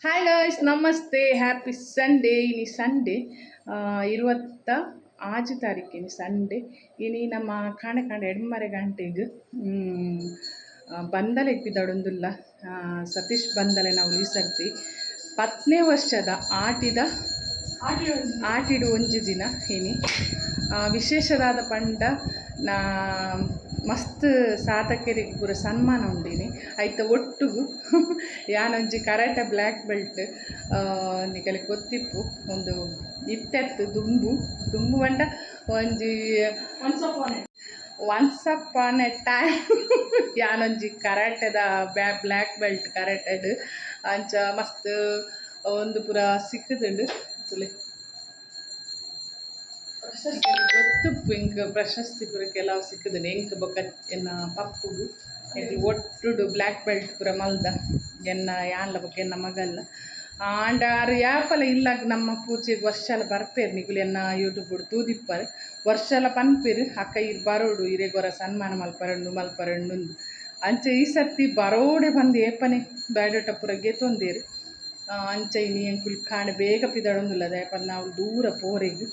Hi guys, namaste, happy Sunday. ಇನಿ Sunday, 26 ತಾರೀಕು ಇನಿ ಸಂಡೇ. ಇನಿ ನಮ್ಮ ಕಾಂಡೆ ಕಾಂಡೆ 8:30 ಗಂಟೆಗೆ ಬಂದಲೆ ಪಿದಡೊಂದುಲ್ಲ. ಸತೀಶ್ ಬಂದಲೆ ನಾವು ಈ ಸರ್ತಿ 10ನೇ ವರ್ಷದ ಆಟಿದ ಆಟಿಡು ಒಂಜಿ ದಿನ ಇನಿ. ವಿಶೇಷವಾದ ಪಂಡ ನಾ ಮಸ್ತ್ ಸಾಧಕರಿಗೆ ಪೂರ ಸನ್ಮಾನ ಉಂಡಿನಿ. ಐತ ಒಟ್ಟುಗು ಯಾನೊಂಜಿ ಕರಾಟೆ ಬ್ಲ್ಯಾಕ್ ಬೆಲ್ಟ್, ನಿಕಲೆ ಗೊತ್ತಿಪ್ಪು. ಒಂದು ಇತ್ತೆತ್ತು ದುಂಬು ದುಂಬು ಪಂಡ ಒಂಜಿ ಒನ್ಸ್ ಅಪಾನ್ ಎ ಟೈಮ್ ಯಾನೊಂಜಿ ಕರಾಟೆದ ಬ್ಲ್ಯಾಕ್ ಬೆಲ್ಟ್ ಕರಾಟೆಡ್. ಅಂಚ ಮಸ್ತ್ ಒಂದು ಪೂರ ಸಿಕ್ಕುದುಂಡು. ತುಲೆ ಗೊತ್ತುಪ್ಪು, ಎಂಕ್ ಪ್ರಶಸ್ತಿ ಪೂರ ಕೆಲವು ಸಿಕ್ಕುದುಂಡು. ಎಂಕ್ ಬೊಕ್ಕ ಎನ್ನ ಪಪ್ಪುಗು ಎಂಕ್ಲು ಒಟ್ಟುಡು ಬ್ಲ್ಯಾಕ್ ಬೆಲ್ಟ್ ಪೂರ ಮಲ್ದ. ಎನ್ನ ಯಾನ್ಲ ಬೊಕ್ಕ ಎನ್ನ ಮಗಲ್ಲ. ಆಂಡ ಆರು ಯಾಪಲ ಇಲ್ಲಾಗ ನಮ್ಮ ಪೂಜೆಗೆ ವರ್ಷಲ ಬರ್ಪೇರು. ನಿಕುಲು ಎನ್ನ ಯೂಟ್ಯೂಬ್ ತೂದಿಪ್ಪರ್. ವರ್ಷಲ ಪನ್ಪೇರು, ಅಕ್ಕ ಇರ್ ಬರೋಡು, ಇರೆಗೊರ ಸನ್ಮಾನ ಮಲ್ಪರಂಡು ಮಲ್ಪರಂಡು. ಅಂಚ ಈ ಸರ್ತಿ ಬರೋಡೆ ಬಂದು ಏಪನೆ ಬಯೋಡಾಟ ಪೂರ ಗೆತೊಂದೇರು. ಅಂಚ ಇನಿ ಎಂಕುಲು ಕಾಂಡೆ ಬೇಗ ಪಿದಡೊಂದುಲ್ಲ. ದಾಯೆ ನಾವು ದೂರ ಪೋರೆಗ್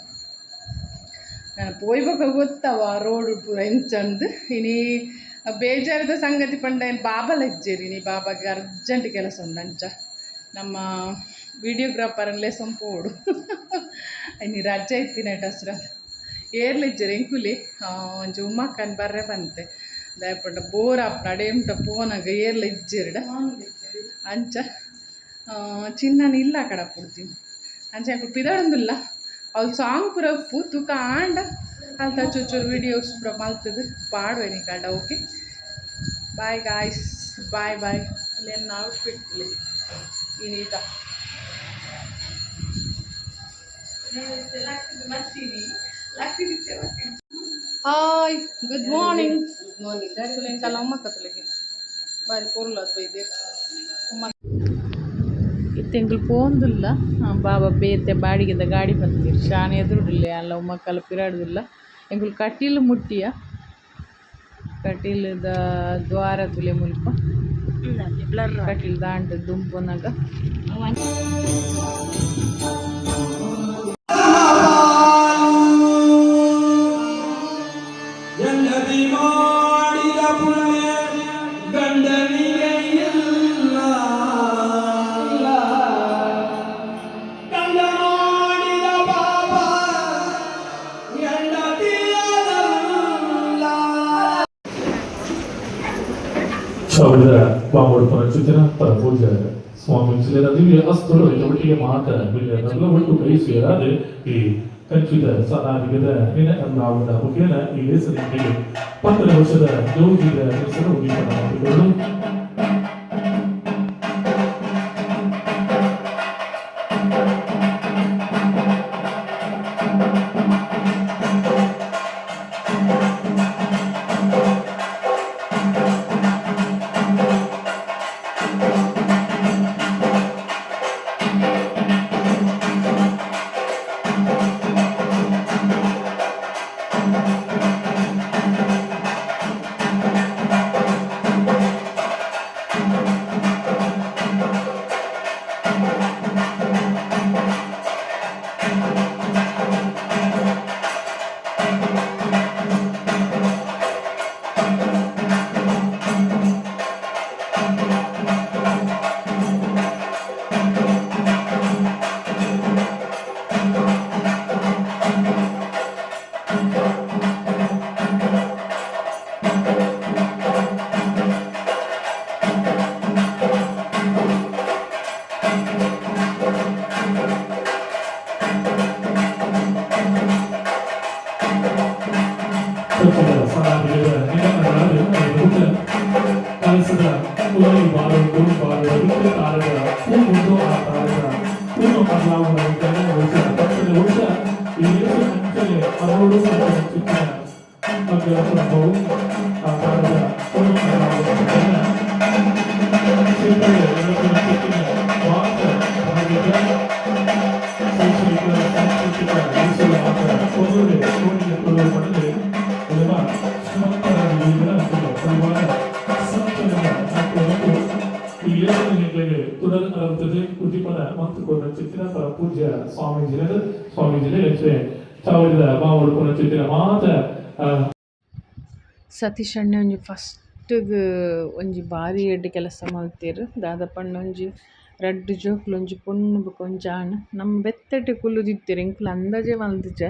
ಪೋಯಿ ಬೊಕ ಗೊತ್ತವ ರೋಡ್ ಪೂರ ಎಂಚಂದ್. ಇನಿ ಬೇಜಾರದ ಸಂಗತಿ ಪಂಡ ಬಾಬಲ ಇಜ್ಜೆರ್. ಇನಿ ಬಾಬಾಗೆ ಅರ್ಜೆಂಟ್ ಕೆಲಸ ಉಂಡು. ಅಂಚ ನಮ್ಮ ವಿಡಿಯೋಗ್ರಾಫರ್ನ್ಲೇ ಪೋಡು. ಇನಿ ರಜೆ ಇತ್ತಿನ ಹಸ್ರ ಏರ್ಲ ಇಜ್ಜೆರ್. ಎಂಕುಲೆ ಒಂಜಿ ಉಮ್ಮಕ್ಕನ್ ಬರ್ರೆ ಬಂತೆ. ದಾಯೆ ಪಂಡ ಬೋರ್ ಆಪುಂಡು ಅಡೆ ಮುಟ ಪೋನಗ ಏರ್ಲ ಇಜ್ಜೆರ್ಡ. ಅಂಚ ಚಿನ್ನನ ಇಲ್ಲ ಕಡಪುಡ್ತೀನಿ. ಅಂಚ ಎಂಕುಲು ಪಿದಡೊಂದುಲ್ಲ. ಅವ್ಲು ಸಾಂಗ್ ಪೂರ ಉಪ್ಪು ತೂಕ ಆಂಡ ಅಲ್ತ ಚೂರು ವೀಡಿಯೋಸ್ ಪೂರ ಮಲ್ತದು ಪಾಡುವೆ ನಿಕಲ್ಡ. Okay, bye guys, bye bye. ಎನ್ನ ಔಟ್ಫಿಟ್ ಇನೀತ ಹಾಯ್, ಗುಡ್ ಮಾರ್ನಿಂಗ್. ಎಂಕಲ್ಲ ಉಮ್ಮಕ್ಕ ತುಲೆಗೆ ಬಾರಿ ಪೊರ್ಲು ಬೈದೆ. ಇತ್ತೆ ಎಂಕುಲು ಪೋಂದುಲ್ಲ. ಬಾಬಾ ಬೇತೆ ಬಾಡಿಗೆದ ಗಾಡಿ ಪತ್ತಿರ್. ಶಾನೆ ಎದುರುಡಿಲ್ಲ ಅಲ್ಲ ಉಮ್ಮಕ್ಕಲ ಪಿರಾಡುದಿಲ್ಲ. ಎಂಕುಲು ಕಟೀಲು ಮುಟ್ಟಿಯ. ಕಟೀಲುದ ದ್ವಾರ ತುಲೆ ಮುಲ್ಪ. ಕಟೀಲ್ ದಾಂಟ್ ದುಂಪುನಗ. ಹೆಂಡತಿ ಮಾಡಿದ ಪುಣ್ಯ ಗಂಡನಿಗೆ ಇಲ್ಲ, ಗಂಡ ಮಾಡಿದ ಪಾಪ ಹೆಂಡತಿಯದಲ್ಲ. ಸಾವಿರದ ಬಾಂಬುಡು ಪುನರ್ಚಿತನ ಪರ ಪೂಜೆ ಸ್ವಾಮೀಜಿಲೆನ ದಿವ್ಯ ಅಸ್ತುಲು ಒಟ್ಟಿಗೆ ಮಾತ ಬಿಲ್ಲೆಲ್ಲ ಒಟ್ಟು ಕೈ ಸೇರಾದ ಈ ಕಂಚಿದ ಸನಾದಿಗದ ನಿನ ಅಲ್ಲಾವದ ಮುಖೇನ ಈ ಲೇಸನಿಗೆ 10ನೇ ವರ್ಷದ ಜೋಗಿದ ಹೆಸರು ಉದೀಪನ ಮಾಡಿಕೊಂಡು. ಕಂಚಿದ ಸನಾದಿಗದ ನಿನ ಅಲ್ಲಾದ ಊಟ ಕಲಸದ ಉಲೈ ಬಾರುಂಡು. ಬಾರುಡ ತಾರದ ಹೂ ಉಂಡು. ಆ ತಾರದ ಹೂನು ಅಲ್ಲಾವುನ ಮುಖೇನ ವರ್ಷ 10ನೇ ವರ್ಷ ಈ ಲೇಸು ಅಂಚನೆ ಅರೋಡು ಅಂಚಿನ ಮಗ್ಗಲ ಸಂಭವು. ಆ ತಾರದ ಹೂನು ಅಲ್ಲಾವುನ ಮುಖೇನ ಕ್ಷೇತ್ರದ ನಡಪುನ ಮಾತ ಧಾರ್ಮಿಕ, ಶೈಕ್ಷಣಿಕ, ಸಾಂಸ್ಕೃತಿಕ ಲೇಸುల ಮಾತ ಕೊಲ್ಲುಡೆ ಕೋಣಿಗೆ ಕೊಲ್ಲುವ ಪಡೆದು ಇದನ್ನ ಪರಿವಾರ ಸಂಚಲನ ಹಾಕುವುದು. ಈ ಲೇಸನಿಗೆ ತುಡರ್ ಅರಳುತ್ತದೆ. ಉದ್ದೀಪನ. ಮಂತು ಚಿತ್ತಿನ ಪೂಜ್ಯ ಸ್ವಾಮೀಜಿನ ಸ್ವಾಮೀಜಿನ ಹೆಚ್ಚೆ ಚಾವಡಿದ ಬಾವುಡು ಚಿತ್ತಿನ ಮಾತ. ಸತೀಶ್ ಅಣ್ಣೆ ಒಂಜಿ ಫಸ್ಟ್ಗ್ ಒಂಜಿ ಬಾರಿ ಎಡ್ಡೆ ಕೆಲಸ ಮಲ್ತೆರ್. ದಾದ ಪಂಡ, ಒಂಜಿ ರಡ್ಡ್ ಜೋಕುಲು, ಒಂಜಿ ಪೊಣ್ಣು ಬೊಕ ಒಂಜಿ ಆಣ್, ನಮ ಬೆತ್ತಟೆ ಕುಲ್ಲುದಿತ್ತೆರ್. ಎಂಕುಲು ಅಂದಾಜೆ ಮಲ್ದಿಜ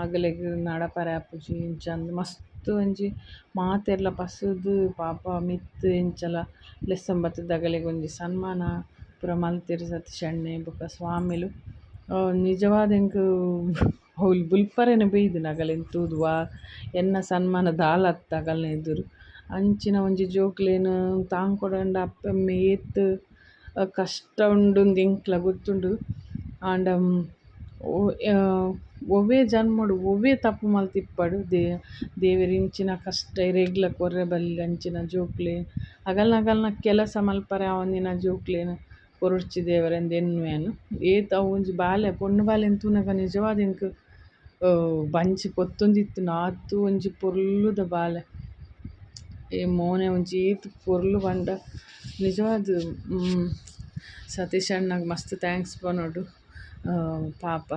ಅಗಲೆಗ್ ನಡಪರೆ ಆಪುಜಿ ಇಂಚ ಅಂದ್. ಮಸ್ತ್ ಒಂಜಿ ಮಾತೆರ್ಲ ಪಸುದು ಪಾಪ ಮಿತ್ತ್ ಎಂಚಲ ಲೆಸೊಂದು ಅಗಲೆಗ್ ಒಂಜಿ ಸನ್ಮಾನ ಪೂರ ಮಲ್ತೆರ್ ಸತೀಶ್ ಅಣ್ಣೆ ಬೊಕ ಸ್ವಾಮಿಲು. ನಿಜವಾದ್ ಎಂಕ್ ಅವ್ಲು ಬುಲ್ಪರೆನೆ ಬೈದ್ಂಡ್ ಅಗಲೆನ್ ತೂದು. ವಾ ಎನ್ನ ಸನ್ಮಾನ ದಾಲ ಅತ್ತ್ ಅಗಲ್ನ ಎದುರು. ಅಂಚಿನ ಒಂಜಿ ಜೋಕ್ಲೆನ್ ತಾಂಕೊಡಾಂಡ ಅಪ್ಪೆ ಅಮ್ಮೆ ಏತ್ ಕಷ್ಟ ಉಂಡುಂದು ಎಂಕ್ಲ ಗೊತ್ತುಂಡು. ಆಂಡ ಒವ್ವೆ ಜನ್ಮಡ್ ಒವ್ವೆ ತಪ್ಪು ಮಲ್ತಿಪ್ಪಡ್, ದೇವೆರ್ ಇಂಚಿನ ಕಷ್ಟ ಏರೆಗ್ಲ ಕೊರ್ರೆ ಬಲ್ಲಿ. ಅಂಚಿನ ಜೋಕ್ಲೆನ್, ಅಗಲ್ನ ಅಗಲ್ನ ಕೆಲಸ ಮಲ್ಪರೆ ಆವಂದಿನ ಜೋಕ್ಲೆನ್ ಕೊರೊಡ್ಚಿ ದೇವೆರೆಂದ್ ಎನ್ನುವೆ ಯಾನ್. ಏತ್ ಅವು ಒಂಜಿ ಬಾಲೆ, ಪೊಣ್ಣು ಬಾಲೆನ್ ತೂನಗ ನಿಜವಾದ್ ಎಂಕ್ ಬಂಜಿ ಪೊತ್ತೊಂದಿತ್ತುಂಡು. ಆತ್ ಒಂಜಿ ಪೊರ್ಲುದ ಬಾಲೆ. ಈ ಮೋನೆ ಒಂಜಿ ಏತ್ ಪೊರ್ಲು ಪಂಡ, ನಿಜವಾದ್ ಸತೀಶ್ ಅಣ್ಣಗ್ ಮಸ್ತ್ thanks ಪನೊಡು. ಪಾಪ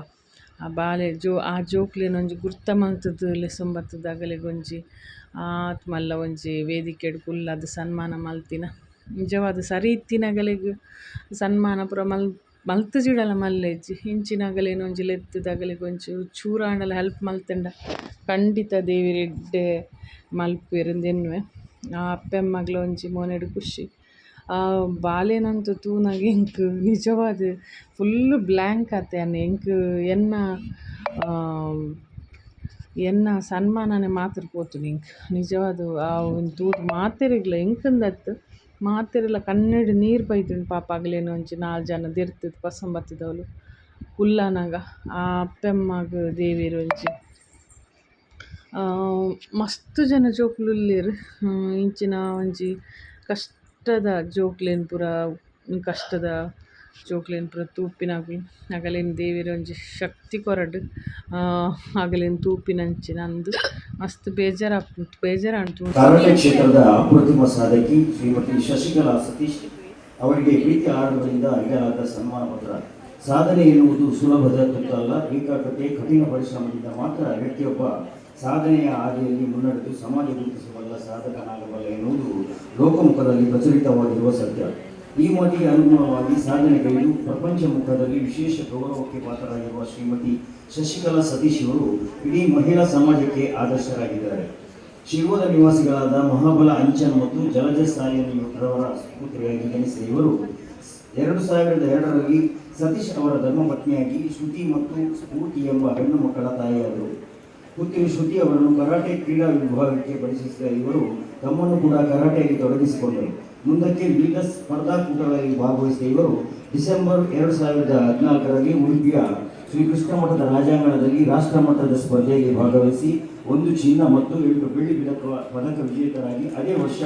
ಆ ಬಾಲೆ ಜೋ ಆ ಜೋಕ್ಲೆನ್ ಒಂಜಿ ಗುರ್ತ ಮಲ್ತುದು ಲೆಸೊಂದು ಅಗಲೆಗ್ ಒಂಜಿ ಆತ್ ಮಲ್ಲ ಒಂಜಿ ವೇದಿಕೆಡ್ ಕುಲ್ಲಾದ್ ಸನ್ಮಾನ ಮಲ್ತಿನ ನಿಜವಾದ್ ಸರಿ ಇತ್ತಿನಗಲೆಗ್ ಸನ್ಮಾನ ಪೂರ ಮಲ್ತುಜಿಡಲ ಮಲ್ಲೆಜ್ಜಿ. ಇಂಚಿನಗಲೆನ್ ಒಂಜಿ ಲೆತ್ತುದು ಅಗಲೆಗ್ ಒಂಜಿ ಚೂರಾಂಡಲ ಹೆಲ್ಪ್ ಮಲ್ತುಂಡ ಖಂಡಿತ ದೇವೆರ್ ಎಡ್ಡೆ ಮಲ್ಪುವೆರ್ ಎನ್ನುವೆ. ಆ ಅಪ್ಪೆ ಅಮ್ಮಗ್ಲ ಒಂಜಿ ಮೋನೆಡ್ ಖುಷಿ. ಆ ಬಾಲೆನಂತೂ ತೂನಗ ಎಂಕ್ ನಿಜವಾದ್ ಫುಲ್ಲ್ ಬ್ಲ್ಯಾಂಕ್ ಆತೆ ಯಾನ್. ಎಂಕ್ ಎನ್ನ ಎನ್ನ ಸನ್ಮಾನನೆ ಮಾತ್ರ ಪೋತುಂಡು ಎಂಕ್ ನಿಜವಾದ್. ಆ ತೂದು ಮಾತೆರೆಗ್ಲ, ಎಂಕಂದತ್ತ್, ಮಾತೆರೆಗ್ಲ ಕಣ್ಣುಡ್ ನೀರು ಬೈದುಂಡು. ಪಾಪ ಅಗಲೆನ್ ಒಂಜಿ ನಾಲ್ ಜನ ದೆರ್ತ್ ಪಸೊಂದು ಕುಲ್ಲಾನಗ ಆ ಅಪ್ಪೆ ಅಮ್ಮಗ್ ದೇವೆರ್ ಒಂಜಿ. ಮಸ್ತ್ ಜನ ಜೋಕುಲು ಉಲ್ಲೆರ್. ಇಂಚಿನ ಒಂಜಿ ಕಷ್ಟದ ಜೋಕ್ಲೆನ್ ಪೂರ, ಕಷ್ಟದ ಜೋಕ್ಲೆನ್ ಪೂರ ತೂಪಿನಕುಲು. ಅಗಲೆನ್ ದೇವೆರ್ ಒಂಜಿ ಶಕ್ತಿ ಕೊರಡ್ ಅಗಲೆನ್ ತೂಪಿನಂಚಿನ ಅಂದ್. ಮಸ್ತ್ ಬೇಜಾರಾಪುಂಡು, ಬೇಜಾರಾಂಡ್. ಕರಾಟೆ ಕ್ಷೇತ್ರದ ಅಪ್ರತಿಮ ಸಾಧಕಿ ಶ್ರೀಮತಿ ಶಶಿಕಲಾ ಸತೀಶ್ ಅವರಿಗೆ ಪ್ರೀತಿ ಆರ್ಡರ್ಗಳಿಂದ ನೀಡಲಾದ ಸನ್ಮಾನ ಪತ್ರ. ಸಾಧನೆ ಎನ್ನುವುದು ಸುಲಭದ ತುತ್ತಲ್ಲ. ಏಕಾಗ್ರತೆ, ಕಠಿಣ ಪರಿಶ್ರಮದಿಂದ ಮಾತ್ರ ವ್ಯಕ್ತಿಯೊಬ್ಬ ಸಾಧನೆಯ ಹಾದಿಯಲ್ಲಿ ಮುನ್ನಡೆದು ಸಮಾಜ ಗುರುತಿಸಬಲ್ಲ ಸಾಧಕನಾಗಬಲ್ಲ ಎನ್ನುವುದು ಲೋಕಮುಖದಲ್ಲಿ ಪ್ರಚಲಿತವಾಗಿರುವ ಸತ್ಯ. ಈ ಮಾತಿಗೆ ಅನುಗುಣವಾಗಿ ಸಾಧನೆಗೈದು ಪ್ರಪಂಚ ಮುಖದಲ್ಲಿ ವಿಶೇಷ ಗೌರವಕ್ಕೆ ಪಾತ್ರರಾಗಿರುವ ಶ್ರೀಮತಿ ಶಶಿಕಲಾ ಸತೀಶ್ ಇವರು ಇಡೀ ಮಹಿಳಾ ಸಮಾಜಕ್ಕೆ ಆದರ್ಶರಾಗಿದ್ದಾರೆ. ಶಿರ್ವದ ನಿವಾಸಿಗಳಾದ ಮಹಾಬಲ ಅಂಚನ್ ಮತ್ತು ಜಲಜ ಸಾಲಿಯನ್ ರವರ ಪುತ್ರಿಯಾಗಿ ಜನಿಸಿದ ಇವರು 2002ರಲ್ಲಿ ಸತೀಶ್ ಅವರ ಧರ್ಮಪತ್ನಿಯಾಗಿ ಶ್ರುತಿ ಮತ್ತು ಸ್ಫೂರ್ತಿ ಎಂಬ ಹೆಣ್ಣು ಮಕ್ಕಳ ತಾಯಿಯಾದರು. ಪುತ್ರಿ ಶ್ರುತಿ ಅವರನ್ನು ಕರಾಟೆ ಕ್ರೀಡಾ ವಿಭಾಗಕ್ಕೆ ಪರಿಚಯಿಸಿದ ಇವರು ತಮ್ಮನ್ನು ಕೂಡ ಕರಾಟೆಯಲ್ಲಿ ತೊಡಗಿಸಿಕೊಂಡರು. ಮುಂದಕ್ಕೆ ವಿವಿಧ ಸ್ಪರ್ಧಾಕೂಟಗಳಲ್ಲಿ ಭಾಗವಹಿಸಿದ ಇವರು ಡಿಸೆಂಬರ್ 2014ರಲ್ಲಿ ಉಡುಪಿಯ ಶ್ರೀ ಕೃಷ್ಣ ಮಠದ ರಾಜಾಂಗಣದಲ್ಲಿ ರಾಷ್ಟ್ರ ಮಟ್ಟದ ಸ್ಪರ್ಧೆಯಲ್ಲಿ ಭಾಗವಹಿಸಿ ಒಂದು ಚಿನ್ನ ಮತ್ತು ಎಂಟು ಬೆಳ್ಳಿ ಪದಕ ಪದಕ ವಿಜೇತರಾಗಿ, ಅದೇ ವರ್ಷ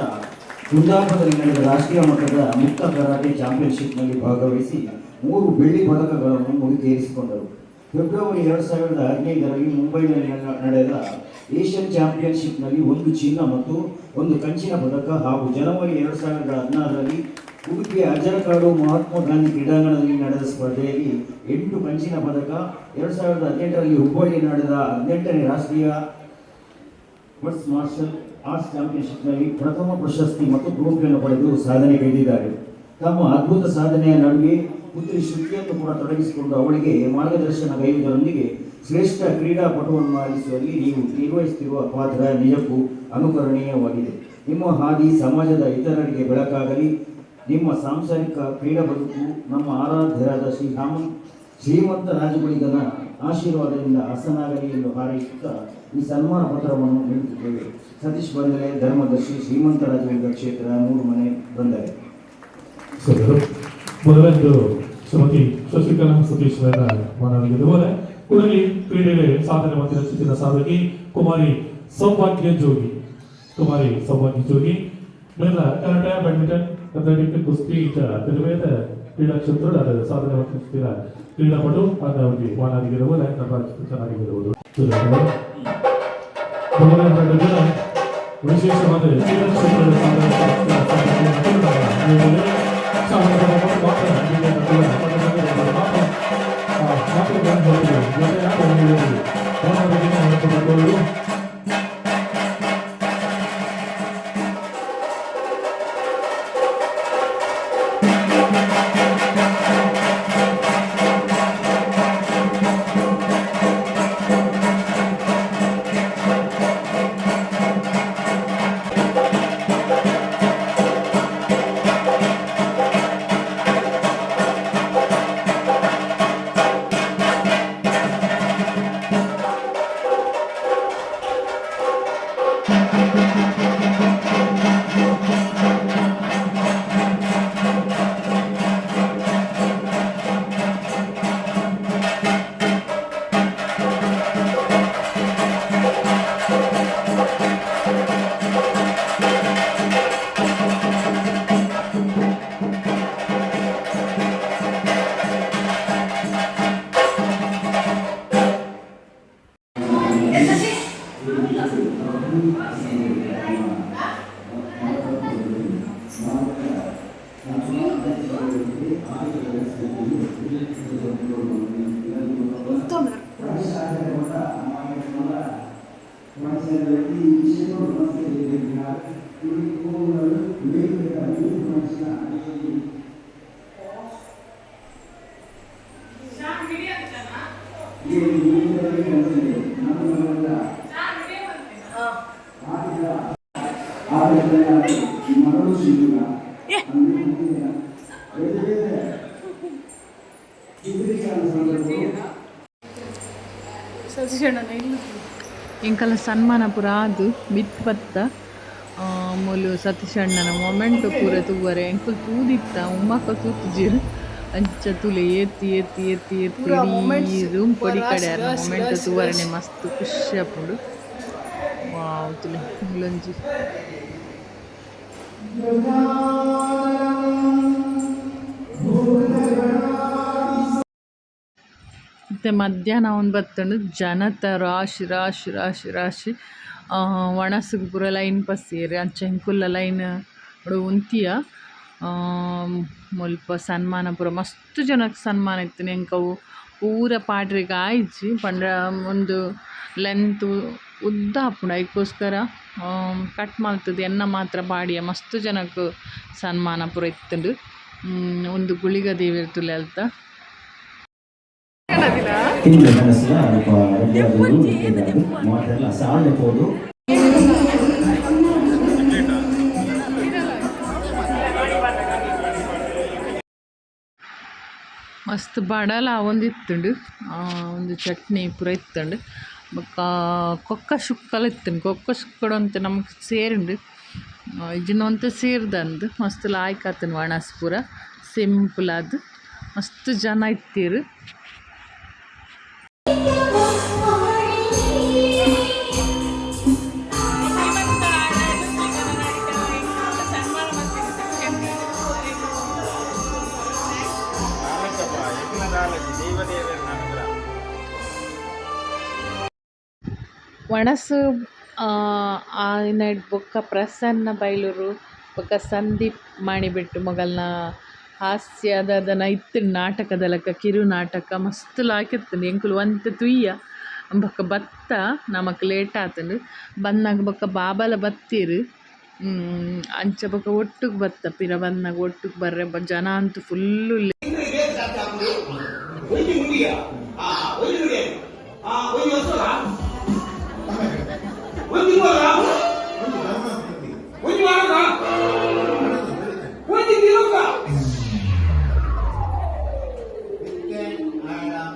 ಕುಂದಾಪುರದಲ್ಲಿ ನಡೆದ ರಾಷ್ಟ್ರೀಯ ಮಟ್ಟದ ಮುಕ್ತ ಕರಾಟೆ ಚಾಂಪಿಯನ್ಶಿಪ್ನಲ್ಲಿ ಭಾಗವಹಿಸಿ ಮೂರು ಬೆಳ್ಳಿ ಪದಕಗಳನ್ನು ಮುಡಿಗೇರಿಸಿಕೊಂಡರು. ಫೆಬ್ರವರಿ 2015ರಲ್ಲಿ ಮುಂಬೈನಲ್ಲಿ ನಡೆದ ಏಷ್ಯನ್ ಚಾಂಪಿಯನ್ಶಿಪ್ನಲ್ಲಿ ಒಂದು ಚಿನ್ನ ಮತ್ತು ಒಂದು ಕಂಚಿನ ಪದಕ ಹಾಗೂ ಜನವರಿ 2016ರಲ್ಲಿ ಉಡುಪಿಯ ಅಜ್ಜರಕಾಡು ಮಹಾತ್ಮ ಗಾಂಧಿ ಕ್ರೀಡಾಂಗಣದಲ್ಲಿ ನಡೆದ ಸ್ಪರ್ಧೆಯಲ್ಲಿ ಎಂಟು ಕಂಚಿನ ಪದಕ, 2018ರಲ್ಲಿ ಹುಬ್ಬಳ್ಳಿ ನಡೆದ 18ನೇ ರಾಷ್ಟ್ರೀಯ bus marshal arts ಚಾಂಪಿಯನ್ಶಿಪ್ನಲ್ಲಿ ಪ್ರಥಮ ಪ್ರಶಸ್ತಿ ಮತ್ತು ಟ್ರೋಫಿಯನ್ನು ಪಡೆದು ಸಾಧನೆಗೈದಿದ್ದಾರೆ. ತಮ್ಮ ಅದ್ಭುತ ಸಾಧನೆಯ ನಡುವೆ ಪುತ್ರಿ ಶ್ರುತಿಯನ್ನು ಕೂಡ ತೊಡಗಿಸಿಕೊಂಡು ಅವಳಿಗೆ ಮಾರ್ಗದರ್ಶನ ಗೈಯುವುದರೊಂದಿಗೆ ಶ್ರೇಷ್ಠ ಕ್ರೀಡಾಪಟುವನ್ನಾಗಿಸುವಲ್ಲಿ ನೀವು ನಿರ್ವಹಿಸುತ್ತಿರುವ ಪಾತ್ರ ನಿಜಕ್ಕೂ ಅನುಕರಣೀಯವಾಗಿದೆ. ನಿಮ್ಮ ಹಾದಿ ಸಮಾಜದ ಇತರರಿಗೆ ಬೆಳಕಾಗಲಿ. ನಿಮ್ಮ ಸಾಂಸಾರಿಕ ಕ್ರೀಡಾ ಬದುಕು ನಮ್ಮ ಆರಾಧ್ಯರಾದ ಶ್ರೀ ಶ್ರೀಮಂತ ರಾಜಗುಳಿಗನ ಆಶೀರ್ವಾದದಿಂದ ಹಸನಾಗಲಿ ಎಂದು ಹಾರೈಸುತ್ತಾ ಈ ಸನ್ಮಾನ ಪತ್ರವನ್ನು ನೀಡುತ್ತಿದ್ದೇವೆ. ಸತೀಶ್ ಬಂದರೆ, ಧರ್ಮದರ್ಶಿ, ಶ್ರೀಮಂತ ರಾಜಗುಳಿಗ ಕ್ಷೇತ್ರ, ಮೂರು ಮನೆ, ಬಂದರೆ. ಸೋದರು ಮೊದಲೊಂದು ಶ್ರೀಮತಿ ಶಶಿಕಲಾ ಸತೀಶ್ ಅವರ ಮಾನವಿಗೆ. ಕುಡಲಿ ಕ್ರೀಡೆಗೆ ಸಾಧನೆ ಮತ್ತು ರಚಿಸಿದ ಸಾಧಕಿ ಕುಮಾರಿ ಸೌಭಾಗ್ಯ ಜೋಗಿ, ಕುಮಾರಿ ಸೌಭಾಗ್ಯ ಜೋಗಿ ಮೇಲ karate, badminton, athletic, ಕುಸ್ತಿ ಇಂಚ ಬೇರೆ ಬೇರೆ ಕ್ರೀಡಾ ಕ್ಷೇತ್ರದಲ್ಲಿ ಅದರ ಸಾಧನೆ ಮತ್ತು ಕ್ರೀಡಾಪಟು ಅವರಿಗೆ ಮಾನಾದಿಗಿರುವುದು ನಟರಾಜ್ ಚೆನ್ನಾಗಿರುವುದು. ಮೊದಲನೇ ವಿಶೇಷವಾದ ಕ್ರೀಡಾ ಕ್ಷೇತ್ರದ ಸಾಧನೆ ಸಾಧಕಿ. ಸತೀಶಣ್ಣನ ಇಲ್ಲ. ಎಂಕಲ ಸನ್ಮಾನ ಪೂರ ಆದು ಮಿತ್ ಬತ್ತ. ಮೂಲು ಸತೀಶಣ್ಣನ ಮೊಮೆಂಟ್ ಪೂರ ತೂವರೆ. ಎಂಕುಲು ತೂದಿತ್ತ, ಉಮ್ಮಕ್ಕ ತೂತುಜೆರ್. ಅಂಚ ತೂಲೆ, ಏತ್ ಏತ್ ಏತ್ ಏತ್ ಇಡೀ ರೂಮ್ ಪೊಡಿ ಕಡೆ ಮೊಮೆಂಟ್ ತೂವರೆನೆ ಮಸ್ತ್ ಖುಷಿ ಆಪುಂಡು. ವಾವ್, ತೂಲೆ ಮೂಲೊಂಜಿ. ಇತ್ತೆ ಮಧ್ಯಾಹ್ನ ಆವೊಂದು ಬತ್ತುಂಡು. ಜನತ ರಾಶಿ ರಾಶಿ ರಾಶಿ ರಾಶಿ. ಒಣಸುಗು ಪೂರ ಲೈನ್ ಪತ್ತಿಯೆರ್. ಅಂಚ ಎಂಕುಲ್ಲ ಲೈನ್ ಉಂತಿಯ. ಮುಲ್ಪ ಸನ್ಮಾನ ಪೂರ, ಮಸ್ತ್ ಜನಕ್ ಸನ್ಮಾನ ಇತ್ತಿನ. ಎಂಕ್ ಅವು ಪೂರ ಪಾಡ್ರೆಗ್ ಆಯಿಜಿ, ಪಂಡ ಉಂದು ಲೆಂತ್ ಉದ್ದ ಆಪುಂಡು. ಐಕೋಸ್ಕರ ಕಟ್ ಮಲ್ತುದು ಎನ್ನ ಮಾತ್ರ ಪಾಡಿಯ. ಮಸ್ತ್ ಜನಕ್ ಸನ್ಮಾನ ಪೂರ ಇತ್ತುಂಡು. ಉಂದು ಗುಳಿಗ ದೇವೆರ್ ತೂಲೆ ಅಲ್ತ. ತಿಂಡಿ ಕನಸಿನ ಅಲ್ಪ ರೆಡಿ ಮಾತೆಲ್ಲ ಸಾಲೆ ಪೋದು. ಮಸ್ತ್ ಬಡಲ ಆವೊಂದಿತ್ತುಂಡು. ಒಂದು ಚಟ್ನಿ ಪೂರ ಇತ್ತುಂಡು. ಬೊಕ್ಕ ಕೊಕ್ಕ ಸುಕ್ಕಲ ಇತ್ತುಂಡು. ಕೊಕ್ಕ ಸುಕ್ಕಡು ಒಂತೆ ನಮಕ್ ಸೇರುಂಡು, ಇಜ್ಜಿಂಡ ಒಂತೆ ಸೇರ್ದಂದು. ಮಸ್ತ್ ಲಾಯ್ಕ್ ಆತುಂಡು ವಣಸ್ ಪೂರ, ಸಿಂಪಲ್ ಆದ್. ಮಸ್ತ್ ಜನ ಇತ್ತೆರ್. ಒಣಸು ಆಯಿನೈಟ್ ಬೊಕ್ಕ ಪ್ರಸನ್ನ ಬೈಲೂರು ಬೊಕ್ಕ ಸಂದೀಪ್ ಮಾಣಿಬೆಟ್ಟು ಮೊಗಲ್ನ ಹಾಸ್ಯದ ದಾದನ ಇತ್ತ್ಂಡ್, ನಾಟಕದ ಲೆಕ್ಕ, ಕಿರು ನಾಟಕ. ಮಸ್ತ್ ಲಾಯ್ಕ್ ಇತ್ತ್ಂಡ್. ಎಂಕುಲು ಒಂತೆ ತೂಯ್ಯ, ಬೊಕ್ಕ ಬತ್ತ. ನಮಕ್ ಲೇಟ್ ಆತುಂಡು. ಬನ್ನಗ ಬೊಕ್ಕ ಬಾಬಲ ಬತ್ತೆರ್. ಅಂಚ ಬೊಕ್ಕ ಒಟ್ಟುಗು ಬತ್ತ. ಪಿರ ಬನ್ನಗ ಒಟ್ಟುಗು ಬರ್ರೆ. ಜನ ಅಂತು ಫುಲ್ ಉಲ್ಲೆರ್. ಒಂಜಿ ಮುಡಿಯ ಆ ಒಂಜಿ ಮುಡಿಯ ಆ ಒಂಜಿ ವರ್ಷ, ಒಂಜಿ ತಿಂಗಳ, ಒಂಜಿ ವಾರ, ಒಂಜಿ ದಿನಕ.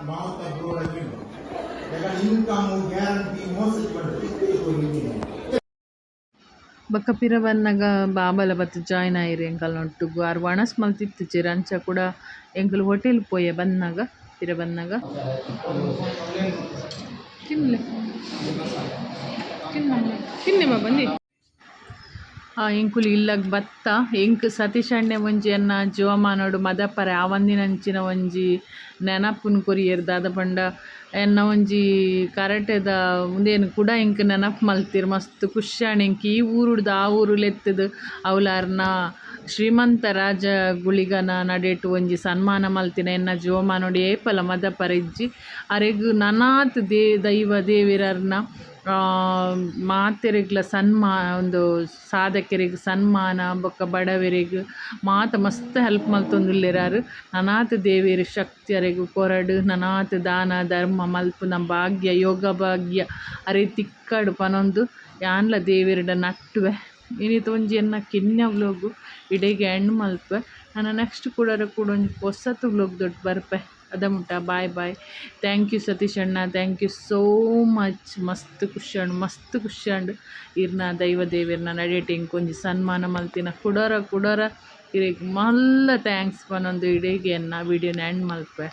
ಮಾವುತ ಇನ್ಕಮ್ ಗ್ಯಾರಂಟಿ ಮೋಸ. ಬೊಕ್ಕ ಪಿರ ಬನ್ನಗ ಬಾಬಲ ಬತ್ತ್ ಜಾಯ್ನ್ ಆಯೆರ್ ಎಂಕಲ್ನೊಟ್ಟುಗು. ಆರ್ ವಣಸ್ ಮಲ್ತಿತ್ತಿಜೆರ್. ಅಂಚ ಕೂಡ ಎಂಕುಲು ಹೋಟೆಲ್ ಪೋಯೆ ಬನ್ನಗ, ಪಿರ ಬನ್ನಗ. ತಿನ್ಲೆ, ತಿನ್ನ, ತಿನ್ನೆ ಬಾಬಾ ಅಂದಿ. ಎಂಕುಲು ಇಲ್ಲಗ್ ಬತ್ತ. ಎಂಕ್ ಸತೀಶ್ ಅಣ್ಣೆ ಒಂಜಿ ಎನ್ನ ಜೀವಮಾನೊಡು ಮದಪರೆ ಆವಂದಿನಂಚಿನ ಒಂಜಿ ನೆನಪುನು ಕೊರಿಯೆರ್. ದಾದ ಪಂಡ, ಎನ್ನ ಒಂಜಿ ಕರಾಟೆದ ಉಂದೆನ್ ಕೂಡ ಎಂಕ್ ನೆನಪು ಮಲ್ತೆರ್. ಮಸ್ತ್ ಖುಷಿ ಆಂಡ್ ಎಂಕ್. ಈ ಊರುಡ್ದು ಆ ಊರು ಲೆತ್ತುದು ಅವ್ಲಾರ್ನ ಶ್ರೀಮಂತ ರಾಜ ಗುಳಿಗನ ನಡೆಟ್ ಒಂಜಿ ಸನ್ಮಾನ ಮಲ್ತಿನ ಎನ್ನ ಜೀವಮಾನೊಡು ಏಪಲ ಮದಪರೆ ಇಜ್ಜಿ. ಅರೆಗ್ ನನಾತ್ ದೈವ ದೇವೆರರ್ನ ಮಾತೆರೆಗ್ಲ ಉಂದು ಸಾಧಕೆರೆಗ್ ಸನ್ಮಾನ, ಬೊಕ್ಕ ಬಡವೆರೆಗ್ ಮಾತ ಮಸ್ತ್ ಹೆಲ್ಪ್ ಮಲ್ತೊಂದುಲ್ಲೆರ್ ಆರ್. ನನಾತ್ ದೇವೆರ್ ಶಕ್ತಿ ಅರೆಗ್ ಕೊರಡ್. ನನಾತ್ ದಾನ ಧರ್ಮ ಮಲ್ಪುನ ಭಾಗ್ಯ, ಯೋಗ ಭಾಗ್ಯ ಅರೆಗ್ ತಿಕ್ಕಡ್ ಪನೊಂದು ಯಾನ್ಲ ದೇವೆರ್ಡ ನಟ್ಟುವೆ. ಇನಿತ ಒಂಜಿ ಎನ್ನ ಕಿನ್ಯ ವ್ಲೋಗು ಇಡೆಗ್ ಎಂಡ್ ಮಲ್ಪುವೆ. ನನ ನೆಕ್ಸ್ಟ್ ಕುಡೊರ ಕೂಡ ಒಂಜಿ ಪೊಸತ್ ವ್ಲೋಗ್ ದೊಟ್ಟು ಬರ್ಪೆ. ಅದ ಮುಟ್ಟ bye bye. Thank you Satish ಅಣ್ಣ, thank you so much. ಮಸ್ತ್ ಖುಷಿ ಆಂಡ್, ಮಸ್ತ್ ಖುಷಿ ಆಂಡ್. ಇರ್ನ ದೈವ ದೇವೆರ್ನ ನಡೆಟ್ ಎಂಕ್ ಒಂಜಿ ಸನ್ಮಾನ ಮಲ್ತಿನ ಕುಡೊರ ಕುಡೊರ ಇರೆಗ್ ಮಲ್ಲ thanks ಪನೊಂದು ಇಡೆಗ್ ಎನ್ನ ವೀಡಿಯೋನ ಎಂಡ್ ಮಲ್ಪುವೆ.